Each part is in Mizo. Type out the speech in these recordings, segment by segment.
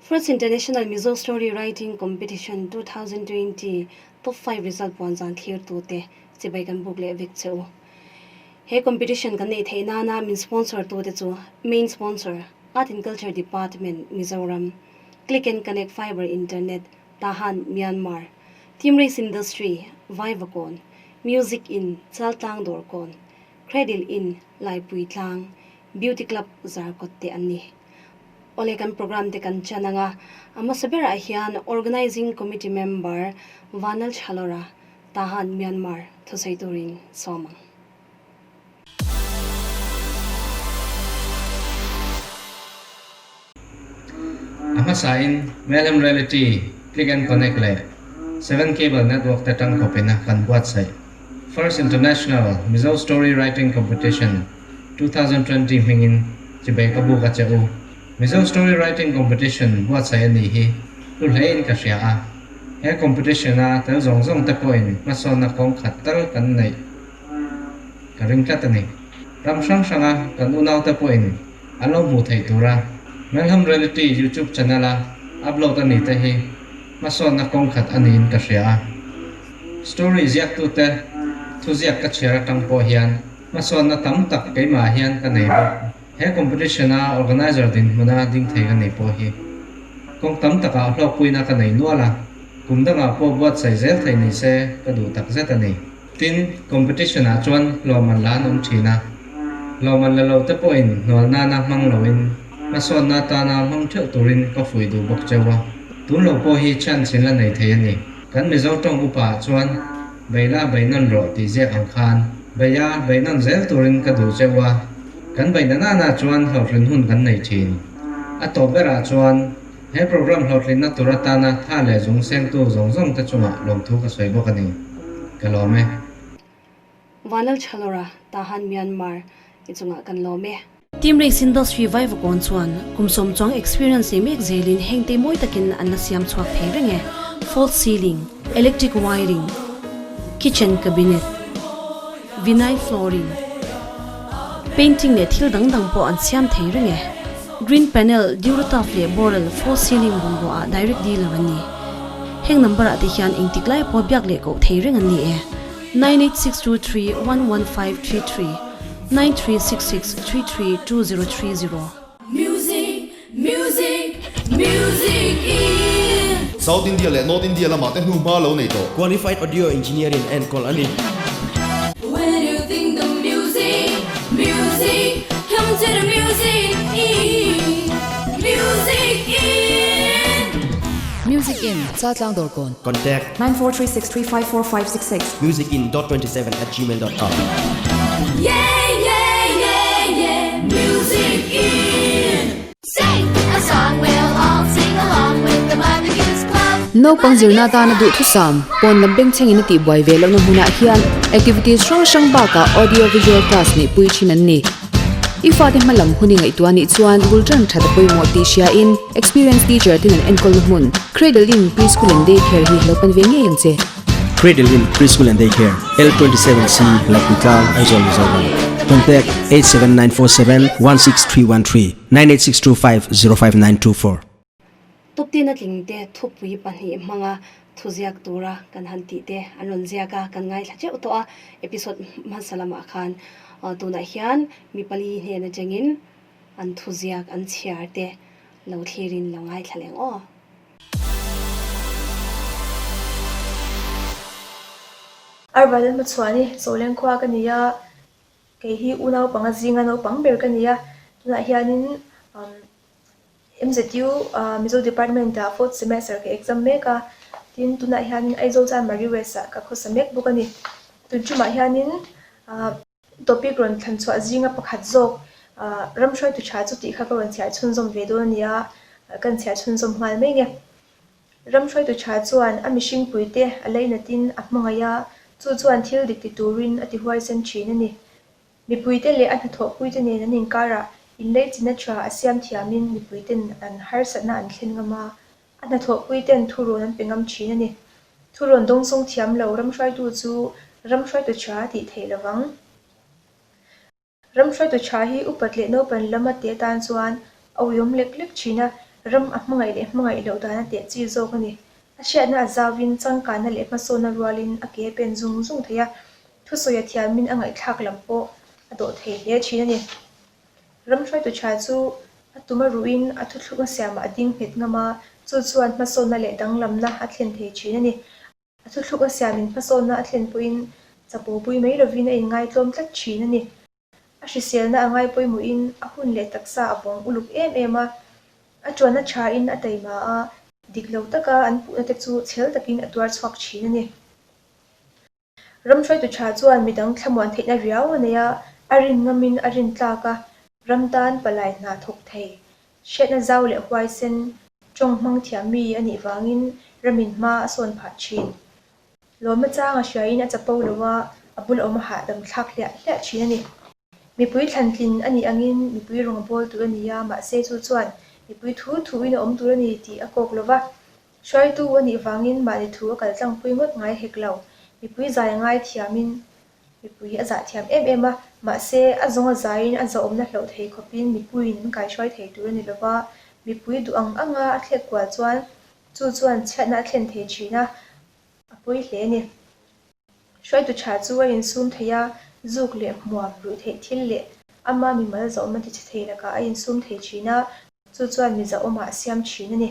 First International Mizo Story Writing Competition 2020 Top 5 result puan zan thlir tute chibai kan buk leh vek che u. He competition kan neih theih nana min sponsor tute chu Main Sponsor, Art and Culture Department, Mizoram, Click and Connect Fiber Internet, Tahan, Myanmar, Team Race Industry, Vaivakawn, Music Inn, Chaltlang Dawrkawn, Cradle Inn, Laipuitlang, Beauty Club Zarkawt te an ni. Awle kan program te kan chan anga, a hmasa berah hian Organising Committee member Vanal Chalora, Tahan, Myanmar, thusawi turin sawm ang. A hmasain Melhem Reality, Click and Connect leh Seven Cable Network te tangkawpin a kan buatsaih First International Mizo Story Writing Competition 2020 hmingin chibei ka buk a che u. Mizo Story Writing Competition buatsaih a nih hi hlu hlein ka hria a. He competition a tel zawng zawng te pawhin hmasawnna kawng khat tal kan neih ka ring tlat a ni. Ram hrang hranga kan unaute pawhin an lo hmuh theih tura Melham Reality YouTube channel a upload a ni te hi hmasawnna kawng khat a niin ka hria a. Story ziaktute thuziak ka chhiar atang pawh hian hmasawnna tam tak keimah hian ka nei bawk. He competition a organizer dinhmuna ding thei ka nei pawh hi kawng tam takah hlawkpuina ka nei nual a, kum dangah pawh buatsaih zel thei ni se ka duh tak zet a ni. Tin, competition ah chuan hlawm an la an awm thin a, hlawm an la lo te pawhin hnual nana hmang loin hmasawnna atana hmang theuh turin ka fuih duh bawk cheu a, tun lo pawh hi chance in la nei thei a ni. Kan Mizo tawng upa ah chuan Beila bei nawn rawh tih ziak ang khan beia bei nawn zel turin ka duh cheu a, kan beihna nana chuan hlawhtlin hun kan nei thin. A tawp berah chuan he program hlawhtlinna tur atana tha leh zung sengtu zawng zawng te chungah lawmthu ka sawi bawk a ni. Ka lawm e. Vanal Chalora, Tahan Myanmar i chungah kan lawm e. Team Race Industry Vaivakawn chuan kum sawm chuang experience nei mek zelin heng te mawi takin an la siam chhuak thei reng e. False ceiling, electric wiring, kitchen cabinet, vinyl flooring, painting leh thil dang dang pawh an siam thei reng e. Green panel, Durotaf leh Boral false ceiling bungrua ah direct dealer an ni. Heng number ah te hian engtik lai pawh biak leh koh thei reng an ni e. 9862311533 9366332030. Music, music, music in. South India leh North India lamah te hnuhma lo nei tawh. Qualified Audio Engineer in enkawl a ni. When you think the music, music, come to the music in, music in. Music in, Chaltlang Dawrkawn. Contact. 9436354566. Musicin dot 27 at gmail dot com. Yeah, yeah, yeah, yeah, music in. Sing a song we'll all sing along with the Mother Goose Club. Naupang zirna atana duhthusam, pawn lam bengchhengin a tihbuai ve lohna hmunah hian activities hrang hrang bakah audio visual class neihpui thin an ni. I fate hma lam hun i ngaihtuah nih chuan bul tan that a pawimawh tih hriain experience teacher ten an enkawlna hmun Cradle Inn Preschool and Day Care hi lo pan ve ngei ang che. Cradle Inn Preschool and Day Care, L27C, Lapuitlang, Aizawl, Mizoram. Contact 87947 16313 98625 05924. Tuptin a tling te thupui pahnih hmanga thuziak tura kan han tih te an rawn ziak a, kan ngaithla teuh tawh a, episode hmasa lamah khan tunah hian mi pali hnen atangin an thuziak an chhiar te lo thlirin lo ngaithla leng aw. Arval hmachhuan i Chawleng khua ka ni a, kei hi u naupanga zinga naupang ber ka ni a, tunah hianin MZU Mizo Department ah fourth semester ka exam mek a, tin tunah hianin Aizawl chuan Marie West ah ka khawsa mek bawk a ni. Tun ṭumah hianin topic rawn thlan chhuah zinga pakhat zawk ram hruaitu ṭha chu tih kha ka rawn chhiar chhunzawm ve dawn a ni a, kan chhiar chhunzawm nghal mai nge. Ram hruaitu ṭha chuan a mihringpuite a lainatin a hmangaih a, chu chuan thil dik ti turin a ti huaisen ṭhin a ni. Mipuite leh a hnathawhpuite nen an inkarah inleichina tha a siam thiamin mipuiten an harsatna an thlen ngam a, a hnathawhpuiten thurawn an pe ngam thin a ni. Thurawn dawngsawng thiam lo ramhruaitu chu ramhruaitu tha a tih theih lo vang. Ramhruaitu tha hi upat leh naupan lama te atan chuan a uiawm lek lek thin a. Ram a hmangaih leh hmangaih loh dan a teh chi zawk a ni. A hriatna a zauin changkanna leh hmasawnna rualin a ke pen zung zung thei a, thusawi a thiamin a ngaihthlak lam pawh a dawh thei hle thin a ni. Ram hruaitu tha chu a tum a ruhin a thuthlukna siamah a ding nghet ngam a, chu chuan hmasawnna leh danglamna a thlen thei thin a ni. A thuthlukna siamin hmasawnna a thlen pawhin chapo pui mai lovin a inngaitlawm tlat thin a ni. A hriselna a ngai pawimawhin a hun leh taksa a vawng uluk em em a, a tuanna thain a taima a, dik lo taka an puhna te chu chhel takin a tuar chhuak thin a ni. Ram hruaitu tha chuan midang thlamuan theihna riau a nei a, a rin ngamin a rin tlak a, ram tan palai hna thawk thei, hriatna zau leh huaisen, tawng hmang thiam mi a nih vangin ramin hma a sawn phah thin. Lawmna chang a hriain a chapo lo a, a bul awm a hahdam thlak hliah hliah thin a ni. Mipui thlantlin a nih angin mipui rawng a bawl tur a ni a, mahse chu chuan mipui thu thuin a awm tur a ni tih a kawk lo va. Hruaitu a nih vangin mahni thu a kal tlangpui ngawt ngai hek lo. Mipui zai a ngai thiamin mipui a zah thiam em em a, mahse a zawng a zaiin a zahawmna hloh thei khawpin mipuiin an kaihruai thei tur a ni lo va, mipui duh ang anga a thlek kual chuan chu chuan chhiatna a thlen thei thin a, A pawi hle a ni. Hruaitu tha chu a insum thei a, zuk leh hmuam, ruih theih thil leh ama mimal zahawmna ti chhe thei lakah a insum thei thin a, chu chuan mi zahawmah a siam thin a ni.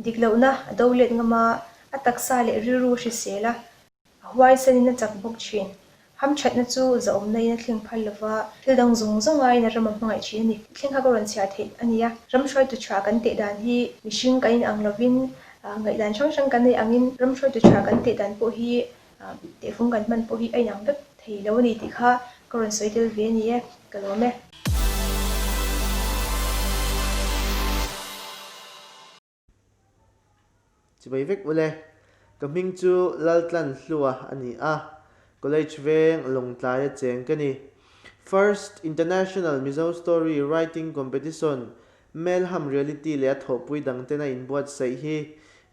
Dik lohna a do let ngam a, a taksa leh rilru a hrisel a, a huaisanin a chak bawk thin. Hamthatna chu zahawmna in a thleng phal lova, thil dang zawng zawng aiin a ram a hmangaih thin a ni. Thleng kha ka rawn chhiar theih a ni a, ram hruaitu tha kan teh dan hi mihring kan inang lovin ngaihdan hrang hrang kan nei angin ram hruaitu tha kan teh dan pawh hi tehfung kan hman pawh hi a inang vek thei lo a ni tih kha ka rawn sawi tel ve a ni e, ka lawm e. Chibai vek ule. Ka hming chu Laltlan Hlua a ni a, College veng Lawngtlaia cheng ka ni. First International Mizo Story Writing Competition Melham Reality leh a thawhpui dangtena inbuatsaih hi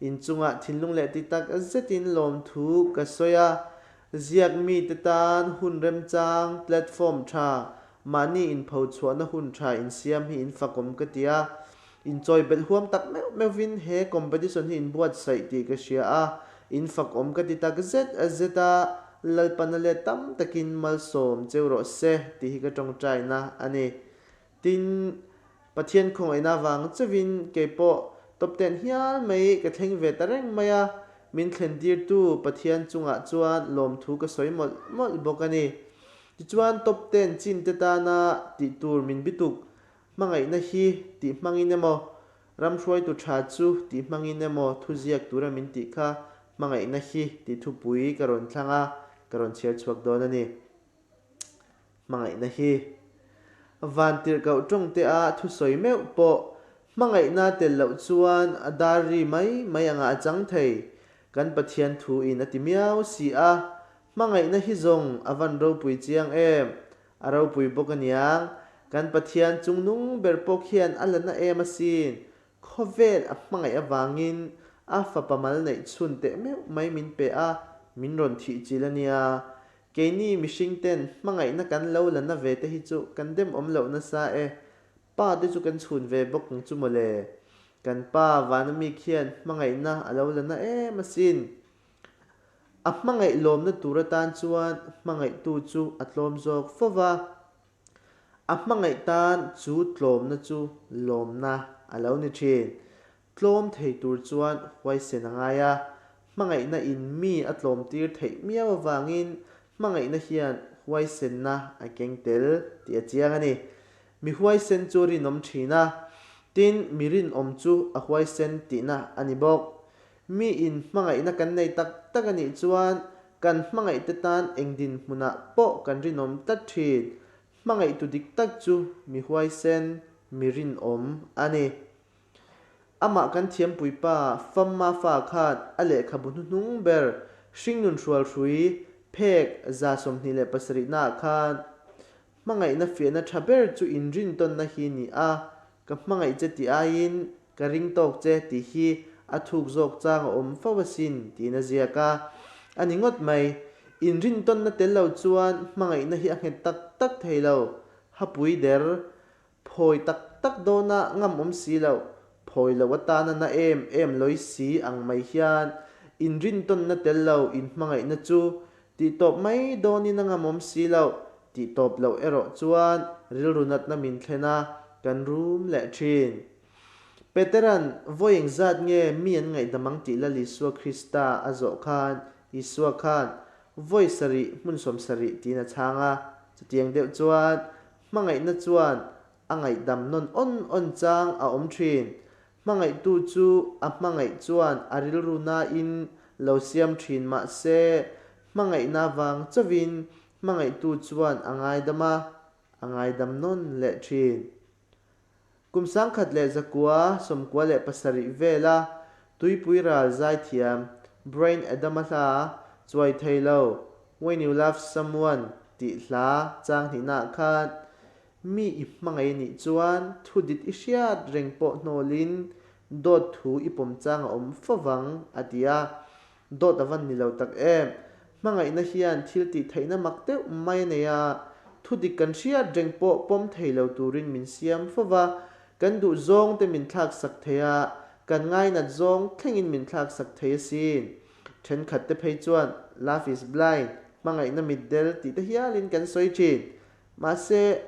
inchungah thinlung leh ti tak zetin lawmthu ka sawi a, ziak mite tan hun remchang, platform tha, mahni inphochhuahna hun tha insiam hi infakawm ka ti a. Inchawi belh huam tak meuh meuhvin he competition hi inbuatsaih tih ka hria a, in fak awm ka ti tak zet zet a, Lalpana let tam takin malsawm cheu rawh se tih hi ka tawngtaina a ni. Tin, Pathian khawngaihna avang chauhin keipawh top ten hial mai ka thleng ve ta reng mai a, min thlentirtu Pathian chungah chuan lawmthu ka sawi mawlh mawlh bawk a ni. Tichuan top ten chin te tana tih tur min bituk Hmangaihna hi tih hmangin emaw, ram hruaitu tha chu tih hmangin emaw thuziak tura min tih kha hmangaihna hi tih thupui ka rawn thlang a, ka rawn chhiar chhuak dawn a ni. Hmangaihna hi. Van tirhkoh tawngte a thusawi meuh pawh hmangaihna tel loh chuan a dar ri mai mai anga a chang thei. Kan Pathian thu in a ti miau si a, hmangaihna hi zawng a van ropui chiang em! A ropui bawk aniang, kan Pathian chungnung ber pawh khian a la na em asin, khawvel a hmangaih avangin a fapa mal neih chhun teh meuh mai min pe a, min rawn thih chil ania. Keini mihring ten hmangaihna kan lo la na ve te hi chu kan dem awm loh nasa e, pa te chu kan chhun ve bawk ang chu mawle. Kan pa vana mi khian hmangaihna a lo la na em asin. A hmangaih lawmna tur atan chuan hmangaihtu chu a tlawm zawk fo va, a hmangaih tan chu tlawmna chu lawmna a lo ni thin. Tlawm thei tur chuan huaisen a ngai a, hmangaihna in mi a tlawm tir theih miau avangin hmangaihna hian huaisenna a keng tel tih a chiang a ni. Mi huaisen chu rinawm thin a, tin mi rinawm chu a huaisen tihna a ni bawk. Mi in hmangaihna kan nei tak tak a nih chuan kan hmangaihte tan eng dinhmunah pawh kan rinawm tlat thin. Hmangaihtu dik tak chu mi huaisen, mi rinawm a ni. Amah kan thiampuipa Famma fa khan a lehkhabu hnuhnung ber Hringnun Hrualhrui phek 27 naah khan Hmangaihna fiahna tha ber chu inrintawnna hi ni a, ka hmangaih che tih aiin ka ring tawk che tih hi a thuk zawk chang a awm fo asin tiin a ziak a. A ni ngawt mai, inrintawnna tel lo chuan hmangaihna hi a nghet tak tak thei lo, hapui der, phawi tak tak dawna ngam awm si lo. Phawi loh atana na em em lawi si ang mai hian inrintawnna tel lo inhmangaihna chu tihtawp mai dawnin a ngamawm si loh. Tihtawp loh erawh chuan rilru natna min thlen a, kan rum leh thin. Petera'n vawi engzat nge mi an ngaihdam ang tih Lal Isua Krista a zawh khan Isua khan vawi sarih hmun 70 tiin a chhang a. Chutiang deuh chuan hmangaihna chuan A ngaihdam nawn awn awn chang a awm thin. Hmangaihtu chu a hmangaih chuan a rilru nain lo siam thin mah se, hmangaihna vang chauhin hmangaihtu chuan a ngaidam a, a ngaidam nawn leh thin. Kum 1997 vela Tuipui ral zaithiam Bryan Adams-a hla Chuai Thei Lo, When You Love Someone tih hla chang hnihnaah khan Mi i hmangaih a nih chuan thu dit i hriat reng pawh hnawlin dawt thu i pawm chang a awm fo vang, a ti a. Dawt a van ni lo tak em. Hmangaihna hian thil tih theihna mak deuh mai a nei a, thu dik kan hriat reng pawh pawm thei lo turin min siam fo va, kan duh zawng te min thlak sak thei a, kan ngainat zawng thlengin min thlak sak thei asin. Thenkhat te phei chuan love is blind, hmangaihna mitdel tih te hialin kan sawi thin. Mahse,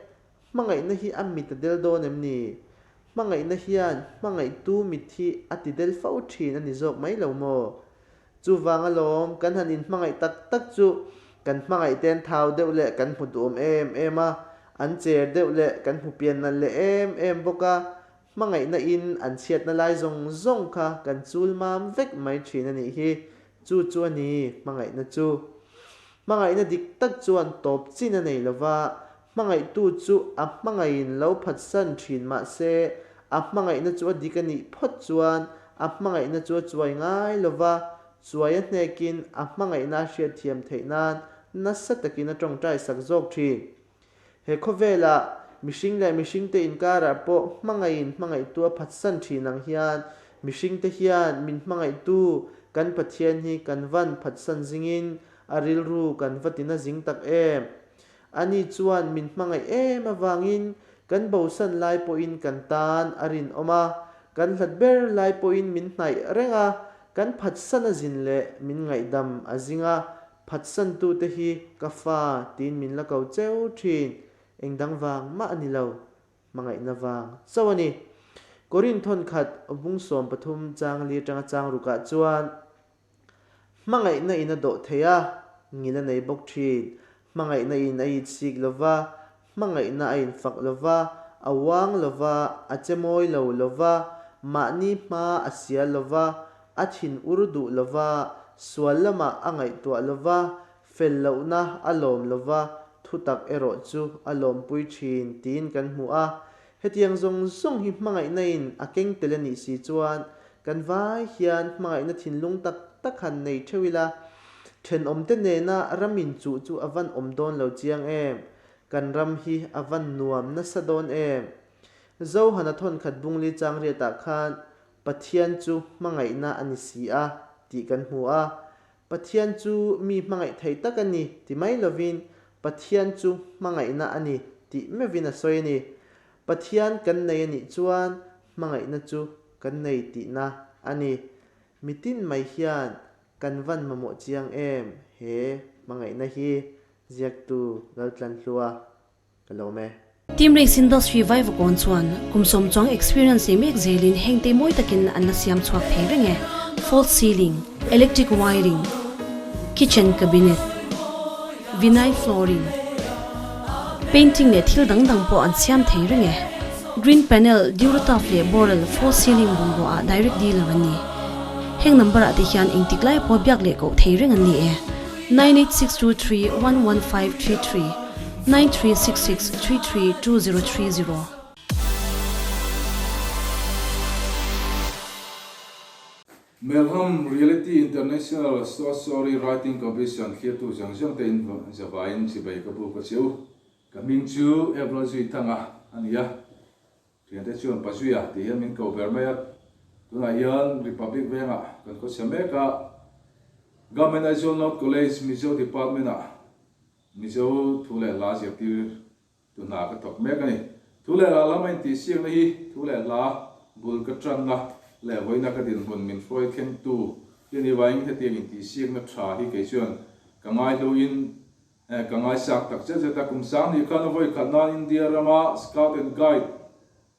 hmangaihna hi a mit a del dawn em ni? Hmangaihna hian hmangaihtu mit hi a ti del fo thin a ni zawk mai lo maw? Chuvang alawm kan han inhmangaih tak tak chu kan hmangaih te an thau deuh leh kan hmu duhawm em em a, an cher deuh leh kan hmu pian nalh leh em em bawk a, hmangaihna in an chhiatna lai zawng zawng kha kan chul mam vek mai thin a nih hi. Chu chu a ni, hmangaihna chu. Hmangaihna dik tak chuan tawp chin a nei lova, hmangaihtu chu a hmangaihin lo phatsan thin mah se, a hmangaihna chu a dik a nih phawt chuan a hmangaihna chu a chuai ngai lova, chuai a hnekin a hmangaihna a hriatthiam theih nan nasa takin a tawngtai sak zawk thin. He khawvelah mihring leh mihringte inkarah pawh hmangaihin hmangaihtu a phatsan thin ang hian mihringte hian min hmangaihtu kan Pathian hi kan van phatsan zingin a rilru kan va tina zing tak em? Ani chuan min hmangaih em avangin kan bosan lai pawhin kan tan a rinawm a, kan hlat ber lai pawhin min hnaih reng a, kan phatsan a zin leh min ngaihdam a zing a, Phatsantute hi ka fa tiin min la ko cheu thin, eng dang vang mah a ni lo, hmangaihna vang chauh a ni. Korin thawnkhat vung 13 chang li atanga chang rukah chuan, Hmangaihna in a dawh thei a, ngil a nei bawk thin, hmangaihna in a itsik lo va, hmangaihna a infak lo va, a uang lo va, a che mawi lo lo va, mahni hma a sial lo va, a thin ur duh lo va, sual lamah a ngaihtuah lo va, fel lohna a lawm lo va, thutak erawh chu a lawmpui thin tiin kan hmu a. Hetiang zawng zawng hi hmangaihna in a keng tel a nih si chuan kan vai hian hmangaihna thinlung tak tak han nei theuh ila, thenawmte nena ram inchuh chu a van awm dawn lo chiang em? Kan ram hi a van nuam nasa dawn em? Zohana thawnkhat bungli changriatah khan Pathian chu hmangaihna a ni si a, tih kan hmu a. Pathian chu mi hmangaih thei tak a ni ti mai lovin Pathian chu hmangaihna a ni tih meuhin a sawi a ni. Pathian kan nei a nih chuan hmangaihna chu kan nei tihna a ni. Mitin mai hian kan van mamawh chiang em he hmangaihna hi ziaktu Laltlanhlua Ka lawm e. Team Race Industry Vaivakawn chuan kum sawm chuang experience nei mek zelin heng te mawi takin an la siam chhuak thei reng e, false ceiling, electric wiring, kitchen cabinet, vinyl flooring, painting leh thil dang dang pawh an siam thei reng e. Green panel, Durotuf leh Boral false ceiling bungrua ah direct dealer an ni. Heng number ah te hian engtik lai pawh biak leh koh thei reng an ni e. 98623 11533 9366 33 2030. Melham Reality International Short Story Writing Competition thlirtu zawng zawng te in zavaiin chibai ka buk a cheu. Ka hming chu April Zuithanga a ni a. Thiante chuan Pazuia tih hian min ko ber mai a, tunah hian Republic vengah kan khawchhe mek a, Government Aizawl North College Mizo Department ah Mizo thu leh hla zirtir tu hna ka thawk mek a ni. Thu leh hla lam a intihsiakna hi thu leh hla bul ka tanna leh vawiina ka dinhmun min hruai thlengtu te ni vangin hetiang intihsiakna tha hi kei chuan ka ngaihluin ka ngaisak tak zet zet a. Kum sang nih khan a vawi khat nan India rama Scout and Guide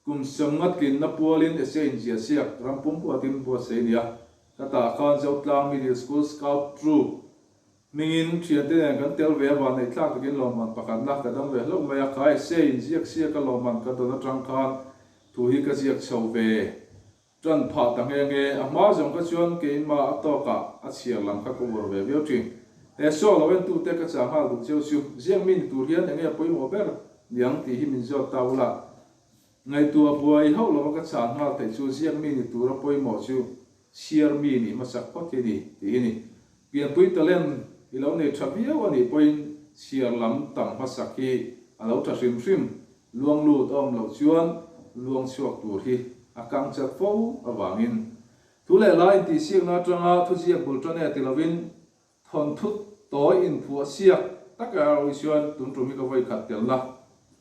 kum sawmnga tlinna pualin essay inziahsiak ram pum huatin buatsaih a ni a. Ka tah khan Zotlang Middle School Scout Troop Hmingin thiante nen kan tel ve a, vanneih thlak takin lawmman pakhatna ka dam ve hlauh mai a, kha essay inziak siak a lawmman ka dawn atang khan thu hi ka ziak chho ve tan phah ta nghe nghe. A hma zawng kha chuan keimah a tawkah a chhiar lam kha ka uar ve viau thin. He saw lo entute ka chah nghal duh cheu chu ziak mi ni tur hian enge a pawimawh ber niang tih hi min zawt ta ula. Ngaihtuah buai hauh lova ka chah nghal theih chu ziak mi ni tura pawimawh chu Chhiar mi nih hmasak phawt hi ni tih hi ni. Pianpui talent i lo nei tha viau a nih pawhin chhiar lam tam hmasak hi a lo tha hrim hrim. Luang lut a awm loh chuan luang chhuak tur hi a kang chat fo avangin. Thu leh hla intihsiakna atanga thuziak bul tan e ti lovin Thawnthu tawi inphuah siak tak erawh hi chuan tun tum hi ka vawi khat telna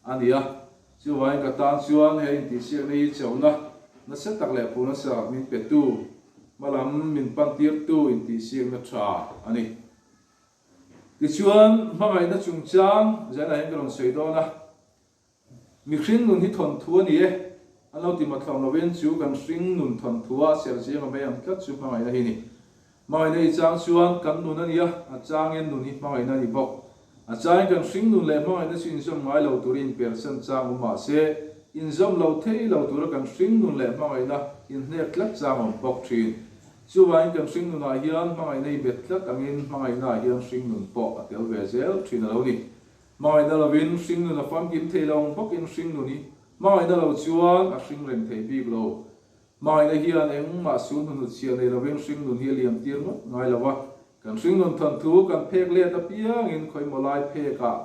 a ni a, chuvangin ka tan chuan he intihsiakna hi chona nasa tak leh phu nasa min petu, hmalam min pantirtu intihsiakna tha a ni. Tichuan, hmangaihna chungchang zainah hian ka rawn sawi dawn a. Mihring nun hi thawnthu a ni e, an lo ti mathlawm lovin chu kan hring nun thawnthua a ser zing a mai ang tlat chu hmangaihna hi a ni. Hmangaihna i chang chuan kan nun a ni a, a changin nun hi hmangaihna a ni bawk. A changin kan hring nun leh hmangaihna chu inzawm ngai lo turin inpersan chang awm mah se, inzawm lo thei lo tura kan hring nun leh hmangaihna inhnek tlat chang awm bawk thin. Chuvangin kan hring nunah hian hmangaihna i bet tlat angin hmangaihnaah hian hring nun pawh a tel ve zel thin a lo ni. Hmangaihna lovin hringnun a famkim thei lo ang bawkin hringnun hi hmangaihna lo chuan a hring reng thei bik lo. Hmangaihna hian engmah sun hnu chhiah nei lovin hringnun hi a liam tir ngawt ngai lo a, kan hringnun thawnthu kan phek let apiangin khawimaw lai phekah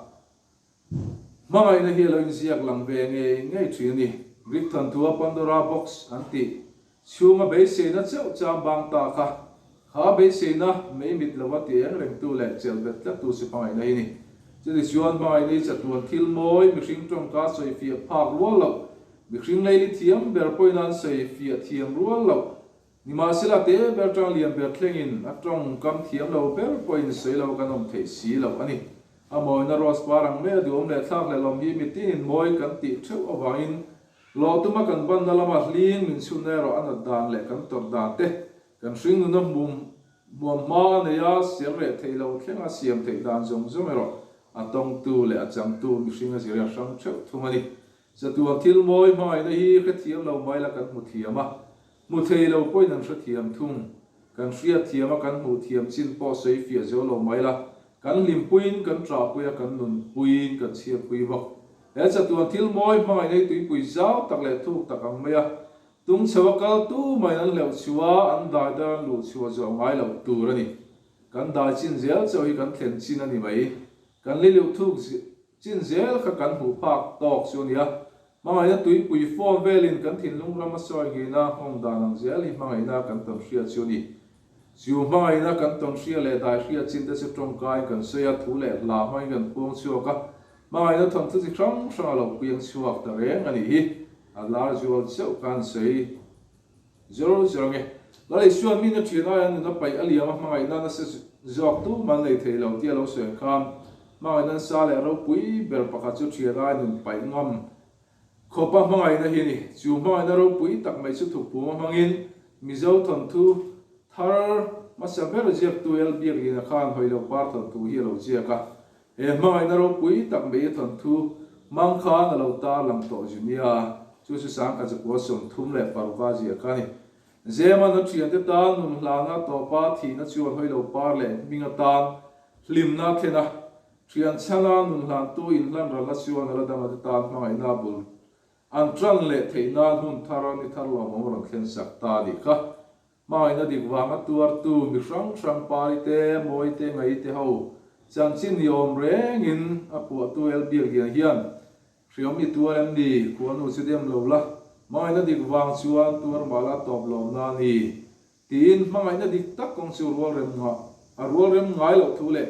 hmangaihna hi a lo inziak lang ve ngei ngei thin a ni. Greek thawnthua Pandora box an tih Chhunga beiseina chauh chang bang ta kha, kha beiseina mei mit lova ti eng rengtu leh chelh bet tlattu si hmangaihna hi ni. Chuti chuan hmangaihna hi chatuan thil mawi, mihring tawngka sawifiah phak rual loh, mihring leili thiam ber pawhin an sawifiah thiam rual loh, nimahsela te ber tang lian ber thlengin a tawngkam thiam lo ber pawhin sawi lo kan awm theih si loh a ni. A mawina rose par ang mai a duhawm leh thlak leh lawm hi mitinin mawi kan tih theuh avangin Hlawh tuma kan banna lama hling min chhunna erawh a nat dan leh kan tawrh dan te, kan hringnuna hmum hmuam hma a nei a, siam reh theih lo thlenga siam theih dan zawng zawng erawh a tawngtu leh a changtu mihring a zir a hrang theuh thung a ni. Chatuan thil mawi hmangaihna hi hrethiam lo mai la kan hmu thiam a, hmu thei lo pawhin an hrethiam thung. Kan hriat thiam a, kan hmuh thiam chin pawh sawi fiah zo lo mai la, kan hlimpuiin kan ṭahpui a, kan nunpuiin kan chhiatpui bawk. He chatuan thil mawi hmangaihna hi tuipui zau tak leh thuk tak ang mai a, tung chho a kal tu maiin an hleuh chhuah a, an dai dar an luh chhuah zawh ngai loh tur a ni. Kan dai chin zel chauh hi kan thlen chin a ni mai. Kan li luh thuk chin zel kha kan hmuh phak tawk chu a ni a. Hmangaihna tuipui fawn velin kan thinlung ram a sawi ngheina nghawng dan ang zel hi hmangaihna kan tawn hria chu a ni. Chu hmangaihna kan tawn hria leh dai hria chin te chu tawngkaiin kan sawi a, thu leh hla hmangin kan puang chhuak a, hmangaihna thawnthu chi hrang hrang a lo piang chhuak ta reng a nih hi. A lar zual chauh khan sawi zero zero nge. Lal Isuan mi na thian aia nun a paih a liam a hmangaihna nasa zawk tu man nei thei lo tia lo sawi ang khan hmangaihna nasa leh ropui ber pakhat chu thian aia nun paih ngam Khawpa hmangaihna hi a ni. Chu hmangaihna ropui tak mai chu thukpuma hmangin Mizo thawnthu thar hmasa ber ziaktu L. Biaklina khan Hawilo Par thawnthu hi a lo ziak a. He hmangaihna ropui tak mai a thawnthu hmang khan a lo tar lang tawh zu nia. Chu chu Sangkhat Zakua 36 ziah kha a ni. Zeman a thiante tan nun hlana tawpa thihna chuan Hawilo Par leh hming atan hlimna a thlen a. Thian chhana nun hlantu inhlan ralna chuan a la dam a te tan hmangaihna a bul an tan leh theih nan hun thar ni thar lawmawm a rawn thlen sak ta a nih kha. Hmangaihna dik vanga tuartu mi hrang hrang pari te, mawi te, ngai te ho chanchin ni awm rengin a phuahtu El Biaklian hian hriam i tuar em ni? Khuanu chu dem lo la, hmangaihna dik vang chuan tuar mah la tawp lawmna a ni. Tiin hmangaihna dik tak kawng chu rual rem ngah a rual rem ngai loh thu leh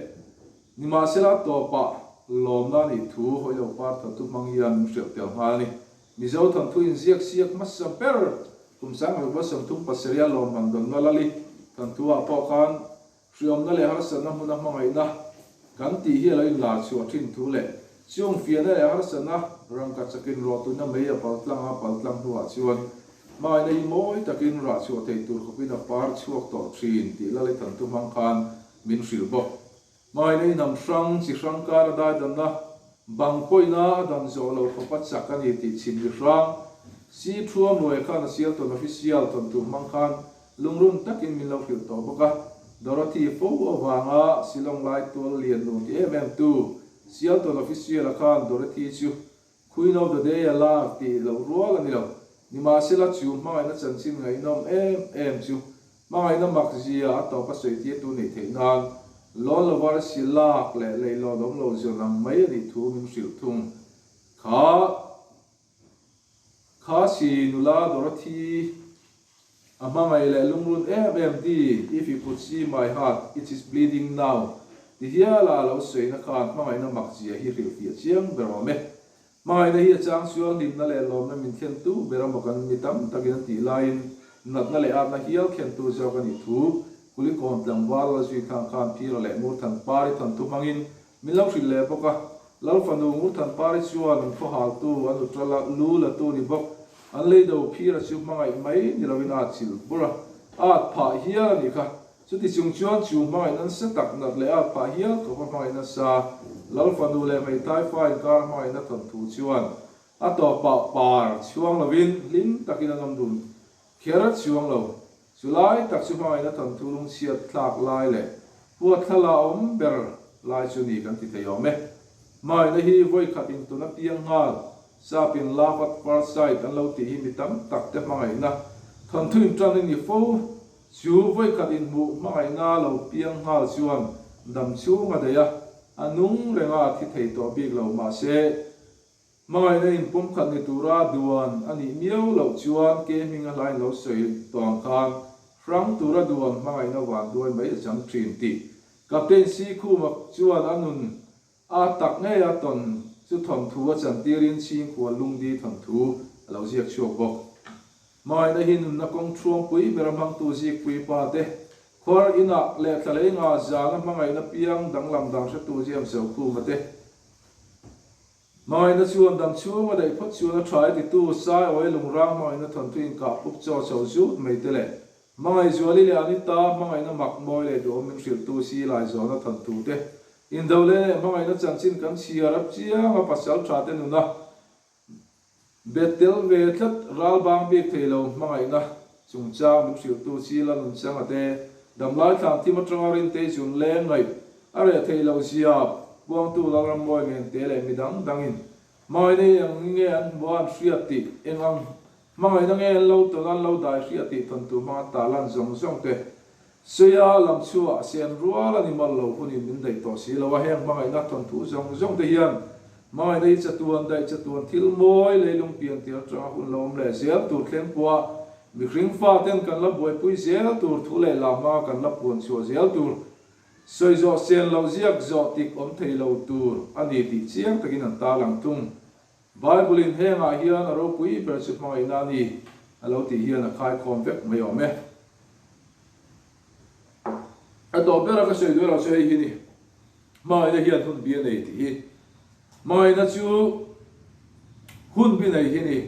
nimahsela tawpah lawmna a nih thu hawi lo par thawnthu hmang hian min hrilh tel nghal a ni. Mizo thawnthu inziak siak hmasa ber. Kum 1937 a lawmman dawnna Lali thanthu-ah pawh khan hriawmna leh harsatna hmuna hmangaihna kan tih hi a lo inlar chhuah thin thu leh chung fiahna leh harsatna rangka chakin rawhtuina mei a paltlang a paltlang hnuah chuan hmangaihna hi mawi takin rah chhuah thei tur khawpin a par chhuak tawh thin tih Lali thanthu hmang khan min hrilh bawk. Hmangaihna hi hnam hrang, chi hrang kar a daidanna, bang pawina a dan zawh lo khawpa chak a ni tih chhim mi hrang. Si Thuam Ruai khan a sial tawn official tawn tur hmang khan lungrun takin min lo hrilh tawh bawk a. Dorothy fo avanga Shillong lai tual lian nuam ti em em tu sial tawn official a khan Dorothy chu Queen of the day a lak tih loh rual a ni lo. Nimahsela chu hmangaihna chanchin ngaihnawm em em chu hmangaihna mak zia a tawp a sawi tirtu neih theih nan lawn lova arsi lak leh leihlawn awm lo zawn ang mai a nih thu min hrilh thung. Kha kha si nula Dorothy a hmangaih leh lungrun em em di if you could see my heart it is bleeding now ti hiala a lo sawina khan hmangaihna mak zia hi hrilhfiah chiang ber awm e. Hmangaihna hi a chang chuan hlimna leh lawmna min thlentu ber a maw kan mi tam takin an tih laiin natna leh atna hial thlentu zawk a nih thu Kulikawn tlangval la zui thang khan Phira leh Ngurthan Pari thawnthu hmangin min lo hrilh leh bawk a. Lalfanu Ngurthan Pari chuan an khawhaltu a nutral a lu latu ni bawk an leido Phira chu hmangaih mai ni loin a chilh bur a, a at phah hial a nih kha. Chuti chung chuan chu hmangaih nansa tak nat leh a phah hial khawp a hmangaih nasa Lalfanu leh hmeithai fa inkar hmangaihna thawnthu chuan a tawpah par chhuang lovin hlim takin an awm dun kher chhuang lo. Chu lai tak chu hmangaihna thawnthu lungchhiat thlak lai leh huat thla la awm ber lai chu ni kan ti thei awm e. Hmangaihna hi vawikhat intun a piang nghal Sapin love at first sight an lo tih hi mi tam tak te hmangaihna thawnthu intan a ni fo. Chu vawikhat inhmuh hmangaihna lo piang nghal chuan dam chhung a daih a, a nung reng a thi thei tawh bik lo. Mahse, hmangaihna inpumkhat ni tura duan a nih miau loh chuan ke hming a hlain lo sawi tawh ang khan hrang tura duan hmangaihna vanduai mai a chang thin tih Captain Sikhuma chuan a nun a tak ngei a tawn chu thawnthu a chantirin chhingkhual lungdi thawnthu a lo ziak chhuak bawk. Hmangaihna hi nunna kawng thuangpui ber a hmangtu zikpui pa te, khuar inah leh thlalei nga zana hmangaihna piang danglam dan hretu ziam Zokhuma te. Hmangaihna chuan dam chhung a daih phawt chuan a tha e titu Saiawi lungrang hmangaihna thawnthu inkah pup chaw chho zut mai te leh Hmangaihzuali leh Anita hmangaihna mak mawi leh duhawm min hrilhtu si Laizawna thawnthu te indo leh leh hmangaihna chanchin kan chhiar a chiang a pasal tha te nuna bet tel ve tlat ral bang bik thei lo hmangaihna chungchang min hrilhtu si Lalnunchanga te damlai thlan thim atanga Rintei chun leng ngaih a reh theih loh zia puangtu Lalrammawi Ngente leh midang dangin hmangaihna hi eng nge an hmuh a an hriat tih eng ang Hmangaihna nge an lo tawn an lo dai hria tih thawnthu hmanga talan zawng zawng te Seia lam chhuah sen rual a ni mal lo hunin min daih tawh si lo a, heng hmangaihna thawnthu zawng zawng te hian hmangaihna hi chatuan daih chatuan thil mawi leilung pian tir atanga hun lo awm leh zel tur thleng pawha mihring fa ten kan la buaipui zel tur thu leh la hmanga kan la puan chhuah zel tur sawi zawh sen loh ziak zawh tik awm thei lo tur a ni tih chiang takin an tarlang thung. Bible-in hengah hian a ropui ber chu hmangaihna a ni a lo tih hian a khaikhawm vek mai awm e. A tawp bera ka sawi duh erawh chu hei hi ni, hmangaihna hian hun bi a nei tih hi. Hmangaihna chu hun bi nei hi ni.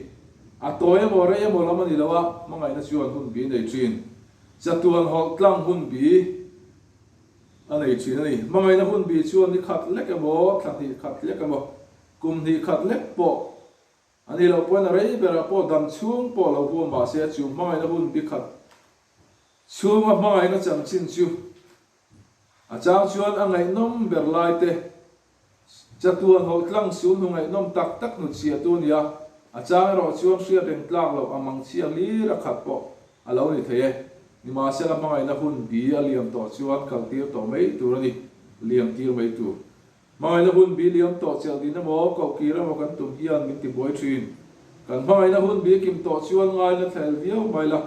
A tawi emaw rei emaw lam a ni lo a, hmangaihna chuan hun bi nei thin. Chatuan hawlh tlang hun bi a nei thin a ni. Hmangaihna hun bi chuan ni khat lek emaw, thla hnih khat lek emaw, Kum hnih khat lek pawh a ni loh pawhin a rei berah pawh dam chhung pawh lo huam mah se chu hmangaihna hun bi khat chhunga hmangaihna chanchin chu a chang chuan a ngaihnawm ber lai te chatuan hawlh tlang sul hnu ngaihnawm tak tak hnutchhiah tu a ni a, a chang erawh chuan hriat reng tlak loh a mangchhia hlir a khat pawh a lo ni thei e. Nimahsela hmangaihna hun bi a liam tawh chuan kaltir tawh mai tur a ni, liam tir mai tur. Hmangaihna hun bi liam tawh chelh din emaw, koh kir emaw kan tum hian min ti buai thin. Kan hmangaihna hun bi kim tawh chuan ngaina thlael viau mai la,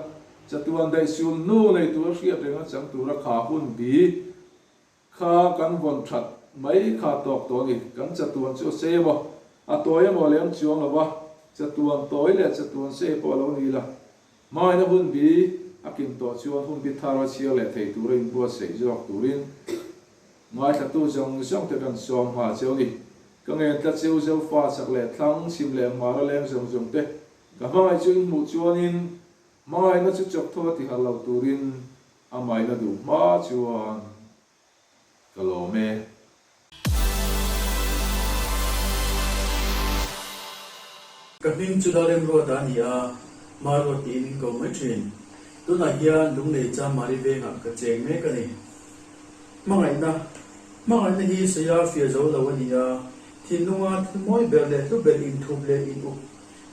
chatuan daih sul hnu nei tur a hriat reng a chang tura kha hun bi kha kan vawn that mai kha tawk tawh a ni. Kan chatuan chu a sei emaw, a tawi emaw lem chuang lo va, chatuan tawi leh chatuan sei pawh a lo ni la. Hmaina hun bi a kim tawh chuan hun bi thar a chhiar leh thei tura inbuatsaih zawk turin ngaithlatu zawng zawng te kan sawm nghal cheu ni. Ka ngen tlat cheu Zofa chak leh thlang, chhim leh hmar a leng zawng zawng te ka hmangaih chu in hmuh chuanin hmangaihna chu chawk tho a ti harh lo turin amahin a duh hma chuan ka lawm e. Ka hming chu Lalremruata a ni a, Maruat tiin min ko mai thin. Tunah hian Lunglei Chamari vengah ka cheng mek a ni. Hmangaihna, Hmangaihna hi sawi a fiah zo lo a ni a, thinlunga thil mawi ber leh hlu ber inthup leh in-up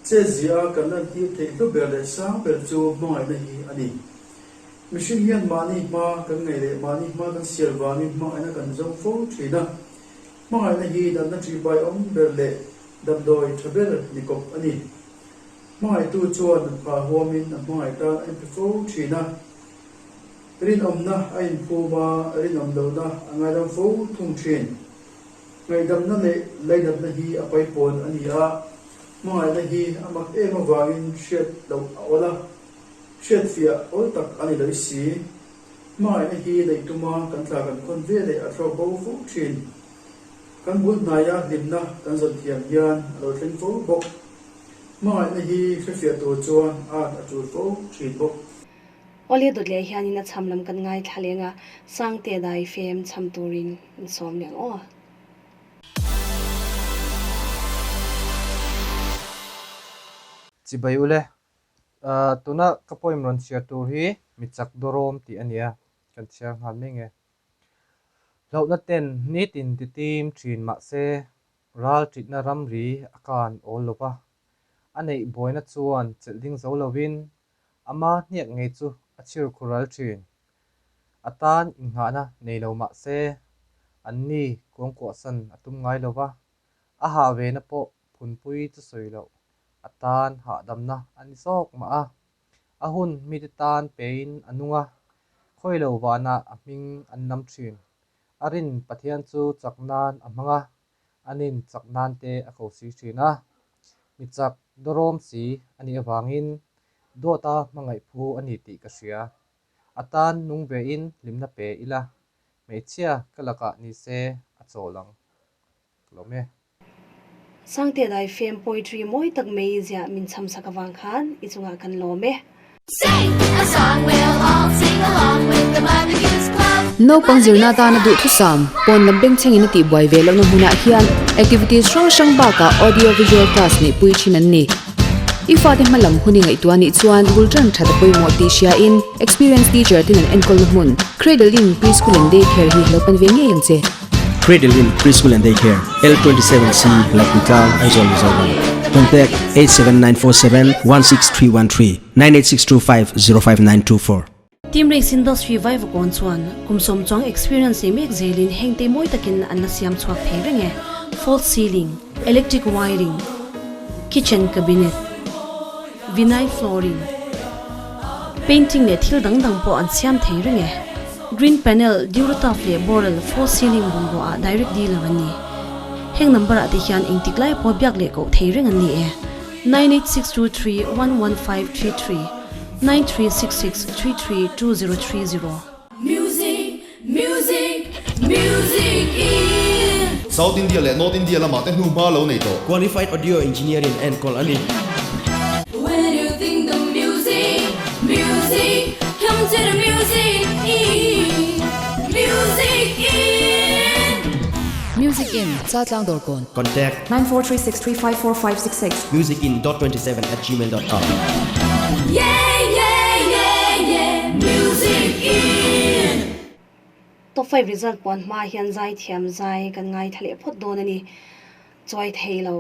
che zia a kan lantir theih hlu ber leh sang ber chu hmangaihna hi a ni. Mihring hian mahni hma kan ngaih leh mahni hma kan sial vangin hmangaihna kan zawng fo thin a. Hmangaihna hi damna ṭihbai awm ber leh damdawi ṭha ber ni kawp a ni. Hmangaihtu chuan nut phah huamin a hmangaih tan a inpe fo thin a. Rinawmna a inphum a, rinawm lohna a ngaidam fo thung thin. Ngaihdamna leh lainatna hi a paipawn a ni a, hmangaihna hi a mak em avangin hriat loh a awl a. Hriatfiah awl tak a ni lo i si. Hmangaihna hi neih tuma kan tla kan khawn ve leh a thlawk bo fo thin. Kan bul hnaia hlimna kan zawn thiam hian a lo thleng fo bawk. Hmangaihna hi hrefiah tur chuan at a tul fo thin bawk. Awle dawt leh hianin a chham lam kan ngaithla leng a, Sangte dai fem chham turin in sawm leng aw. Chibai ule, Tuna ka poem rawn chhiar tur hi mi chak dawrawm tih a nia, kan chhiar nghal mai nge. Hlauhna ten nitin ti tim thin mahse ral titna ramri a kan awl lo va, a neih buaina chuan chelh ding zo lovin ama hniak ngei chu a chhir khu ral thin. A tan innghahna nei lo mahse anni kuangkuahsan a tum ngai lo va, a hah vena pawh phunpui chu sawi loh a tan hahdamna a ni zawk mah a, a hun mite tan pein a nung a, khawi lo vanah a hming an lam thin. A rin Pathian chu chak nan a hmang a, anin chak nan te a ko si thin a. Mi chak dawrawm si a nih avangin duata hmangaih phu a ni tih ka hria. A tan nung vein hlimna pe ila, hmeichhia ka lakah ni se a chawl ang. Ka lawm e. Sangte dai fem poetry mawi tak mai ziah min cham sak avang khan i chungah kan lawm e. Naupang zirna atana duhthusam, pawn lam bengchhengin a tihbuai ve lohna hmunah hian activities hrang hrang bakah audio visual class neihpui thin an ni. I fate hma lam hun i ngaihtuah nih chuan bul tan that a pawimawh tih hriain experienced teacher ten an enkawlna hmun Cradle Inn Preschool and Day Care hi lo pan ve ngei ang che. Cradle Inn Preschool and Daycare, L27C, Lapuitlang, Aizawl, Mizoram. Contact 87947 16313 98625 05924. Team Race Industry Vaivakawn chuan kum sawm chuang experience nei mek zelin heng te mawi takin an la siam chhuak thei reng e, false ceiling, electric wiring, kitchen cabinet, vinyl flooring, painting leh thil dang dang pawh an siam thei reng e. Green panel, Durotaf leh Boral false ceiling bungrua ah direct dealer an ni. Heng number ah te hian engtik lai pawh biak leh koh thei reng an ni e, 9862311533, 9366332030. Music, music, music in. South India leh North India lamah te hnuhma lo nei tawh. Qualified Audio Engineer in enkawl a ni. When you think the music, music, come to the music in, music in. Music in, Chaltlang Dawrkawn. Contact. 9436354566. Musicin.27@gmail.com. Yeah, yeah, yeah, yeah, music in. Top 5 result puan hma hian zai thiam zai kan ngaithla leh phawt dawn a ni. Chuai thei lo,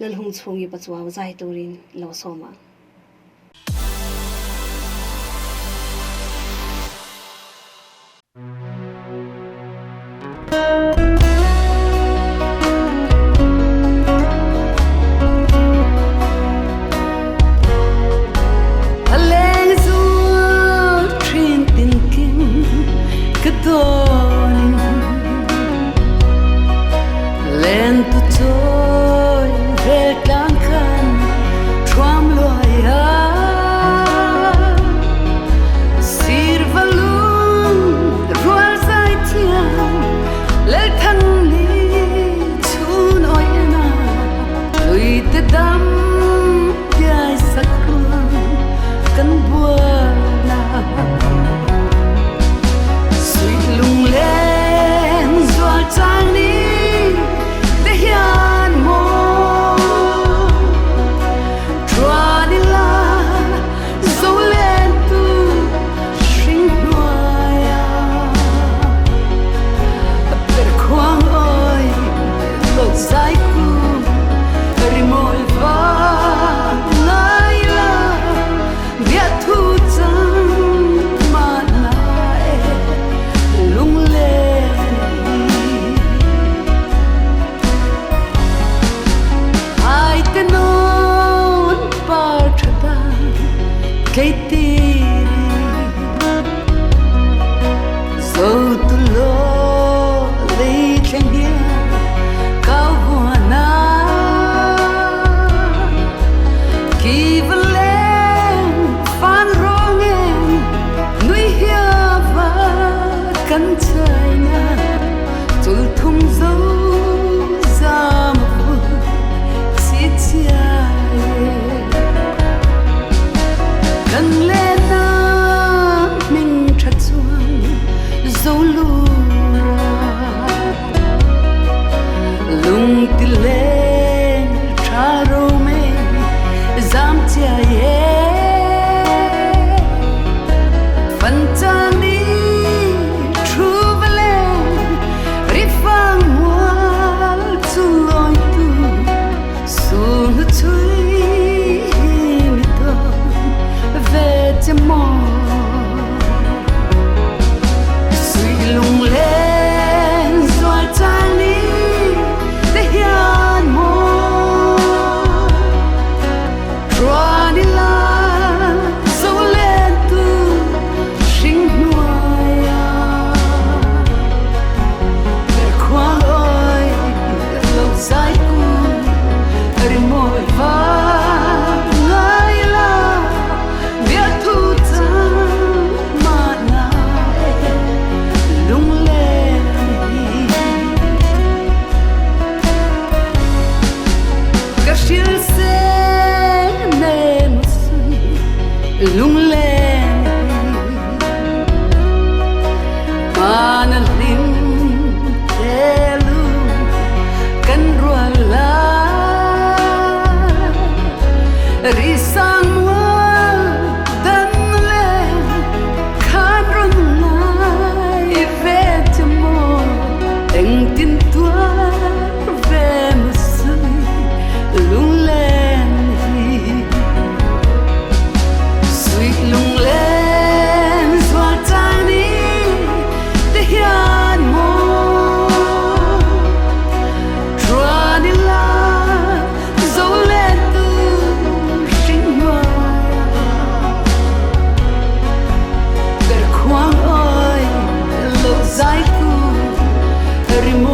Lalhung chhungi pachuau zai turin lo sawm ang.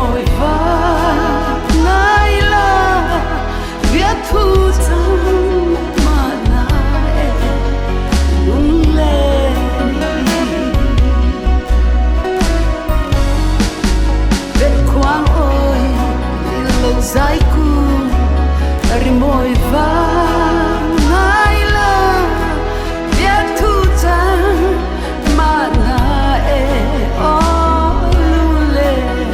Rimawi vang ngai la biakthu chang mahna e lunglen hi. Perhkhuang awi lo zai kung rimawi vang ngai la biakthu chang mahna e aw lunglen hi.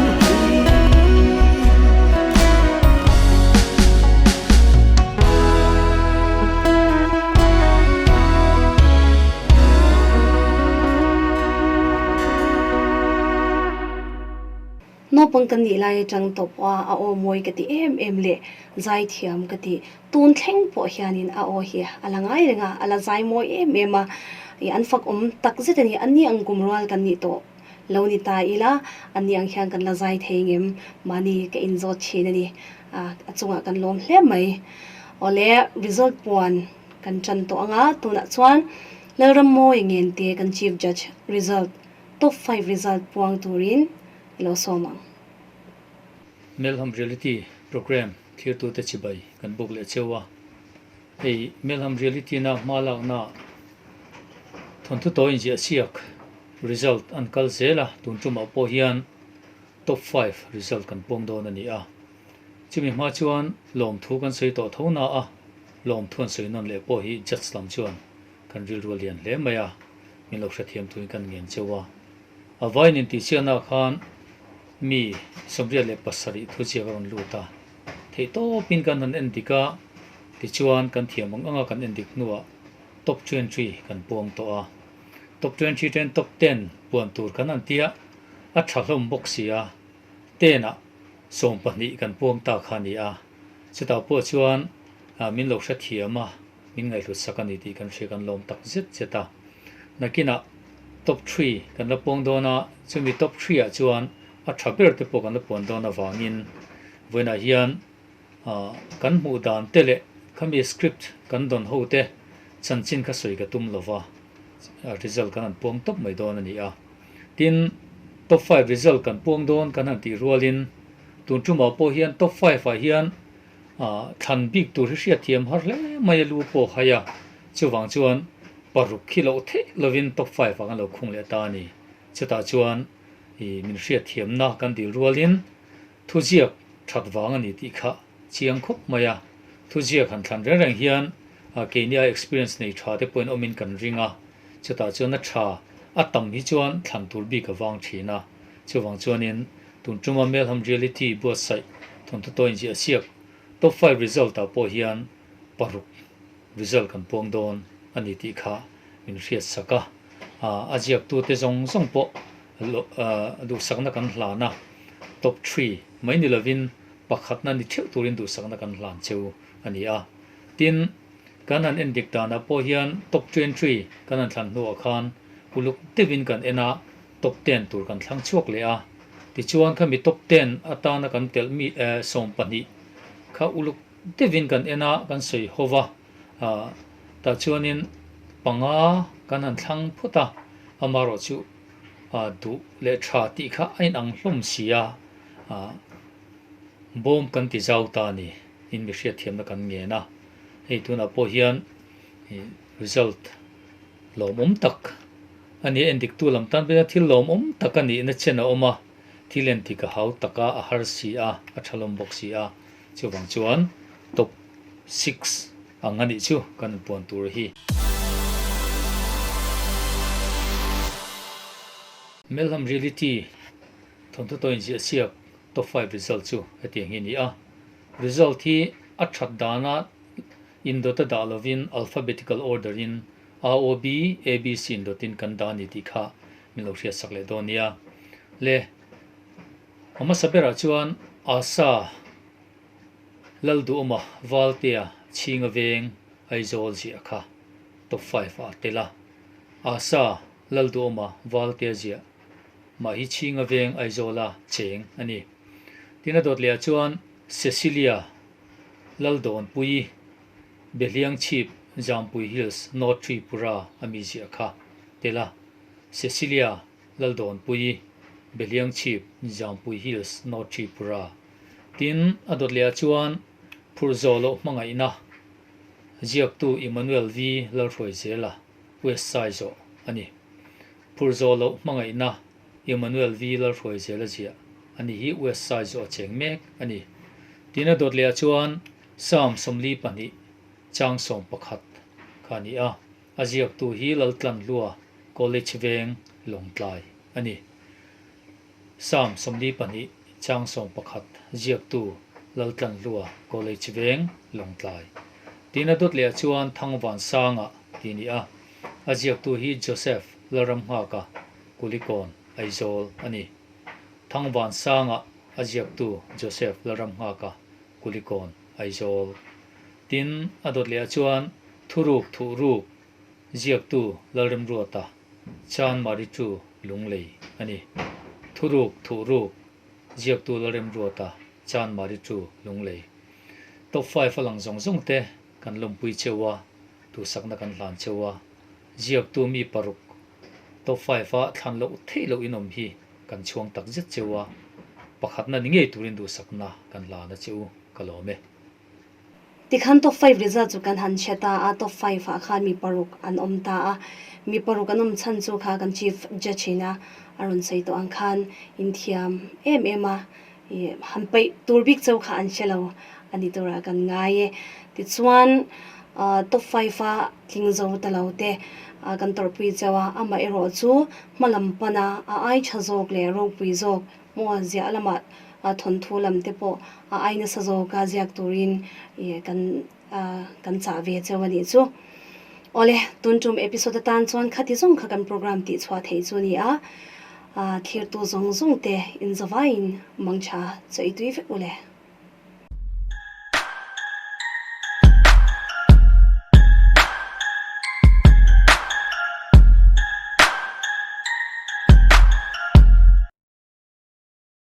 Naupang kan nih lai atang tawp a a aw mawi ka ti em em leh zai thiam ka ti. Tun thleng pawh hianin a aw hi a la ngai reng a, a la zai mawi em em a, ih an fak awm tak zet a ni. An ni ang kum rual kan nih tawh lo ni ta ila, an ni ang hian kan la zai thei ngem mahni ka inzawt thin a ni. A chungah kan lawm hle mai. Awle result puan kan tan tawh ang a, tunah chuan Lalrammawi Ngente kan Chief Judge result top 5 result puang turin i lo sawm ang. Melham Reality Programme thirtute chibai kan buk leh cheu a. Hei Melham Reality na hma lakna thawnthu tawi inziah siak result an kal zel a, tun tumah pawh hian top 5 result kan puang dawn a ni a. Chumi hma chuan lawmthu kan sawi tawh tho na a, lawmthu an sawi nawn leh pawh hi judge lam chuan kan rilru a lian hle mai a, min lo hrethiam turin kan ngen cheu a. A vain intihsiaknaah khan mi 87 thuziak a rawn lut a, theihtawpin kan han en dik a, tichuan kan thiam ang anga kan en dik hnuah top 20 kan puang tawh a. Top 20 ten top 10 puan tur kan han tia, a tha hlawm bawk si a, 10 ah 12 kan puang ta kha a ni a, chutah pawh chuan min lo hrethiam a, min ngaihhlut sak a ni tih kan hria kan lawm tak zet zet a. Nakinah top 3 kan la puang dawn a, chumi top 3 ah chuan a tha ber te pawh kan la puan dawn avangin vawiinah hian kan hmuh dan te leh khami script kan dawn ho te chanchin kha sawi ka tum lova, result kan han puang tawp mai dawn a ni a. Tin, top 5 result kan puang dawn kan han tih rualin tun tumah pawh hian top 5 ah hian thlan bik tur hi hriatthiam har hle mai a lu pawh hai a, chuvang chuan paruk khi loh theih lovin top 5 ah kan lo khung leh ta a ni. Chutah chuan ih min hriatthiamna kan dil rualin thuziak that vang a ni tih kha chiang khawp mai a, thuziak han thlan reng reng hian keini a experience nei tha te pawhin awmin kan ring a, chutah chuan a tha a tam hi chuan thlan tur bik a vang thin a, chuvang chuanin tun tuma Melham Reality buatsaih thawnthu tawi inziah siak top 5 result ah pawh hian paruk result kan puang dawn a ni tih kha min hriat sak a, a ziaktute zawng zawng pawh duhsakna kan hlan a, top 3 mai ni lovin pakhatna ni theuh turin duhsakna kan hlan cheu a ni a. Tin, kan han en dik danah pawh hian top 23 kan han thlan hnuah khan uluk deuhin kan en a, top 10 tur kan thlang chhuak leh a. Tichuan khami top 10 atana kan telh mi 12 kha uluk deuhin kan en a, kan sawi ho va. Tah chuanin panga kan han thlang phawt a, amaherawhchu duh leh tha tih kha a inang hlawm si a, bawm kan ti zau ta a ni in mi hriatthiamna kan ngen a. Hei tunah pawh hian result lawmawm tak a ni a, endiktu lam tan pawhin thil lawmawm tak a nihna chen a awm a, thil endik a hau tak a, a har si a, a tha hlawm bawk si a, chuvang chuan top 6 ang a nih chu kan inpuan tur hi. Melham Reality thawnthu tawi inziah siak top 5 result chu hetiang hi a ni a. Result hi a that dana indawta dah lovin alphabetical order in A O B A B C indawtin kan dah a ni tih kha min lo hriat sak leh dawn nia. Le a hmasa berah chuan Asa Lalduhawma Valtea Chhinga Veng Aizawl ziah kha top 5 ah a tel a. Asa Lalduhawma Valtea ziah mah hi Chhinga Veng Aizawla cheng a ni. Tin a dawt leh ah chuan Cecilia Laldawnpuii Behliang Chhip Jampui Hills North Tripura a mi ziah kha tel a. Cecilia Laldawnpuii. Behliangchhip, Jampui Hills, North Tripura. Tin, a dawt leh ah chuan phurh zawh loh hmangaihna ziaktu Emmanuel V. Lalhruaizela, West Saizawh a ni. Phurh zawh loh hmangaihna Emmanuel V. Lalhruaizela ziah a ni hi West Saizawh a cheng mek a ni. Tin, a dawt leh ah chuan Psalm 42 chang 11 kha a ni a. A ziaktu hi Laltlanhlua College Veng Lawngtlai a ni. Psalm 42 chang 11 ziaktu Laltlanhlua College Veng Lawngtlai. Tin a dawt leh ah chuan Thangvansanga tih a ni a. A ziaktu hi Joseph Lalramnghaka Kulikawn Aizawl a ni. Thangvansanga a ziaktu Joseph Lalramnghaka Kulikawn Aizawl. Tin, a dawt leh ah chuan Thuruk Thuhruk ziaktu Lalremruata Chan Marichu Lunglei a ni. Thuruk Thuhruk ziaktu Lalremruata Chan Marichu Lunglei. Top five a lang zawng zawng te kan lawmpui cheu a, duhsakna kan hlan cheu a, ziaktu mi paruk top five a thlan loh theih loh in awm hi kan chhuang tak zet cheu a, pakhatna ni ngei turin duhsakna kan hlan a che u, ka lawm e. Tikhan top five result chu kan han hre ta a, top five ah khan mi paruk an awm ta a, mi paruk an awm chhan chu kha kan chief judge in a a rawn sawi tawh ang khan inthiam em em a, ih han paih tur bik chauh kha an hre lo a ni turah kan ngai e. Tichuan ah top five a tling zo ta lo te ah kan tawrhpui chauh a, amaherawh chu hma lam pana a ai tha zawk leh ropui zawk Maw ziah lamah thawnthu lam te pawh a ai nasa zawk a ziak turin kan kan chah ve cheu a nih chu. Awle, tun tum episode atan chuan khati zawng kha kan program tih chhuah theih chu a ni a, thirtu zawng zawng te inzavaiin mangtha chaw i tui vek u le.